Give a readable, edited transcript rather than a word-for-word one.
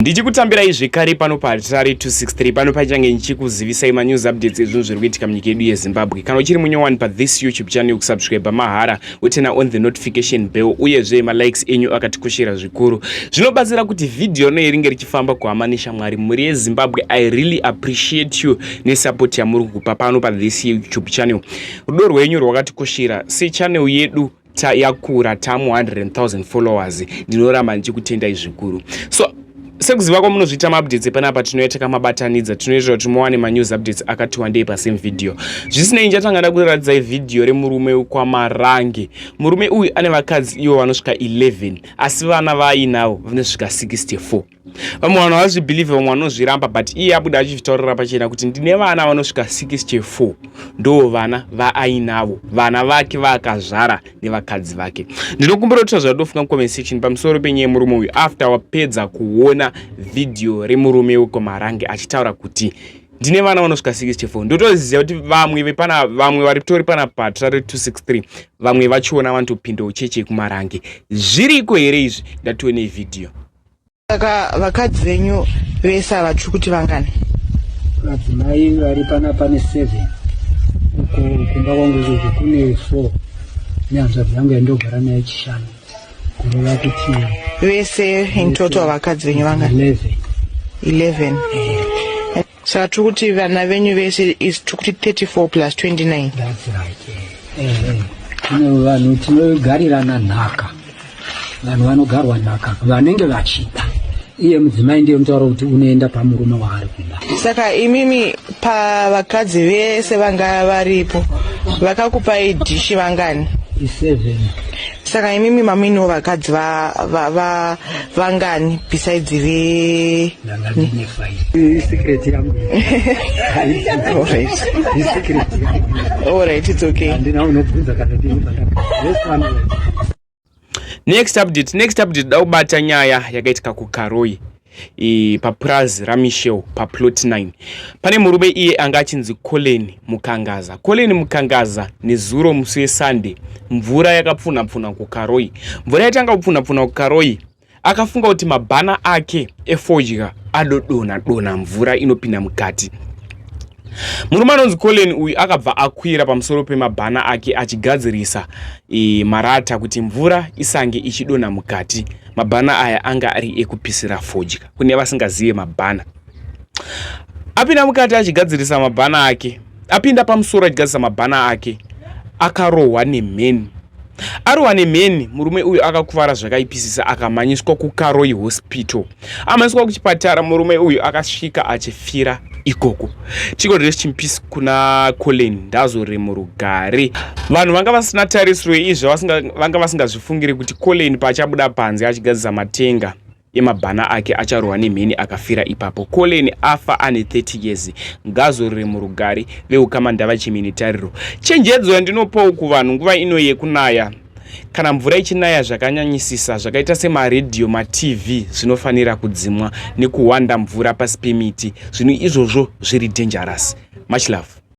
Ndichikutambirai zvekare pano paHatare 263 pano pachange ndichikuzivisai manews updates ezvinhu zviri kuitika munyika yedu yeZimbabwe. Kana uchiri munyowani pathis YouTube channel, kusubscribe mahara, uturn on the notification bell, uyezve malikes enyu akatikoshera zvikuru, zvinobatsira kuti vhidhiyo rino ringe richifamba kuhama neshamwari. Mhuri yeZimbabwe, I really appreciate you nesupport yamuri kupa pano pathis YouTube channel. Rudo rwenyu rwakatikoshera sechannel yedu yakura tamu 100,000 followers. Ndinoramba ndichikutendai zvikuru. So sekuziva kwamunozviita, maupdates epanapa tinouya takamabatanidza, tinoitira kuti muwane manews updates akati wandei pasame video. Zvisinei, ndichatanga ndakuratidzai vhidhiyo remurume wekwaMarange. Murume uyu ane vakadzi ivo vanosvika 11, asi vana vaainavo vanosvika 64. Vamwe vanhu havazvibelieve, vamwe vanozviramba, but iye abuda achizvitaurira pachena kuti ndine vana vanosvika 64, ndo vana vaainavo, vana vake vaakazvara nevakadzi vake. Ndinokumbira kuti zvatofunga mucomment section pamusoro penyaya yemurume uyu after wapedza kuona vhidhiyo remurume wekwaMarange achitaura kuti ndine vana vanosvika 64. Ndotoziva kuti vamwe vepana, vamwe vari tori pana paHatare 263, vamwe vachiona vanotopindawo cheche yekuMarange. Zviriko here izvi? Ndationei vhidhiyo. Saka vakadzi venyu vese ava, tiri kuti vangani? Vadzimai vari panapa ne7, uko kumba kwangu uku kune 4, nehanzvadzi yangu yandogara nayo chishanu, kureva kuti Vese in total vakadzi venyu vangani? 11. 11. Saka tiri kuti vana venyu vese is tiri kuti 34 plus 29? That's right. Tine vanhu tinogarirana nhaka, vanhu vanogarwa nhaka vanenge vachida. Iye mudzimai ndiye mutaura kuti unoenda pamurume waari kuda. Saka imimi pavakadzi vese vanga varipo, vakakupai dhishi vangani? I7. Saka imimi mamuinewo vakadzi vangani besides ve Ndanga ndine 5. Isecret yangu. Alright. Isecret yangu. Alright, it's okay. Handina unobvunza kana ndinobva. Next update, next update, da kubata nyaya yakaitika kuKaroi, papurazi raMichel, paplot 9. Pane murume iye anga achinzi Colin Mukangaza. Colin Mukangaza, nezuro musi weSunday, mvura yakapfuna pfuna kuKaroi. Mvura yatanga kupfuna pfuna kuKaroi, akafunga kuti mabhana ake efodya adodona dona, mvura inopinda mukati. Murume anonzi Colin uyu akabva akwira pamusoro pemabhana ake achigadzirisa marata kuti mvura isange ichidonha mukati. Mabhana aya anga ari ekupisira fodya, kune vasingazive mabhana. Apinda mukati achigadzirisa mabhana ake, apinda pamusoro achigadzirisa mabhana ake, akarohwa nemheni. Arohwa nemheni, murume uyu akakuvara zvakaipisisa, akamhanyiswa kuKaroi Hospital. Amhanyiswa kuchipatara, murume uyu akasvika achifira ikoko. Chiko rest in peace kuna Colin, ndazore murugare. Vanhu vanga vasina tarisiro yeizvi, vanga vasingazvifungiri kuti Colin paachabuda panze achigadzisa matenga emabhana ake acharohwa nemheni akafira ipapo. Colin afa ane 30 years. Ngazorore murugare. Veukama ndavachimini tariro. Chenjedzo yandinopawo kuvanhu nguva ino yekunaya, kana mvura ichinaya zvakanyanyisisa, zvakaita semaredhiyo, maTV zvinofanira kudzimwa, nekuhwanda mvura pasi pemiti. Zvinhu izvozvo zviri dangerous. Much love.